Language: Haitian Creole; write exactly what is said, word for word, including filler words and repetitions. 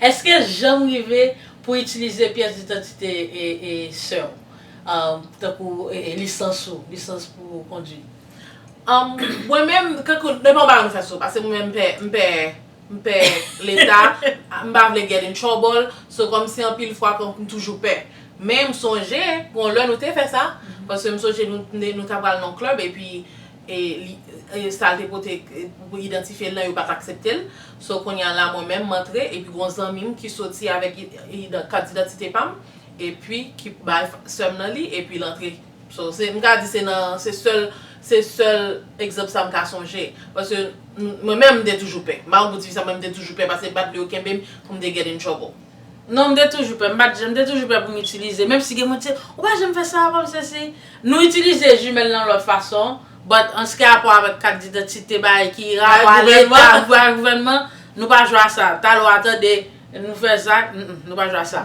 Èske janm rive pou itilize pyès didantite e, e sè w? Um, tankou e, e lisans ou, lisans pou kondwi. Um, mwen menm, kankou, depan ba nou fè sou, paske mwen menm m pè, m pè, m pè leta, m pa vle get in trouble, so kòmsi anpil fwa kankou m toujou pè. Men m sonje, gon lè nou te fè sa, paske m sonje nou, nou, nou ta pral nan klèb, epi e, li, e, sa l te pote e, pou idantifye l nan, yo pa t aksepte l. So, kounye a la, mwen menm, m antre, epi gon zanmi m ki soti avèk i- idan- kat didantite pa m, epi ki bay sè m nan li, epi l antre. So, se, m ka di se nan, se sèl, se sèl egzanp sa m ka sonje. Paske m- mwen menm, m te toujou pè. M pa konn pou di sa, mwen, m te toujou pè, paske m pa t vle yo kenbe m pou m te get in trouble. Non, m te toujou pè. M pa t janm, m te toujou pè pou m itilize. Menm si gen moun di, ou pa janm fè sa, pa m sesi. Nou itilize jimèl nan lòt fason, but an se ki rapò avèk kat didantite, bagay ki rapò a Bagay gouvènman. Leta, bagay gouvènman, nou pa jwe a sa. Talè w a tande, nou fè sa, mm, mm, nou pa jwe a sa.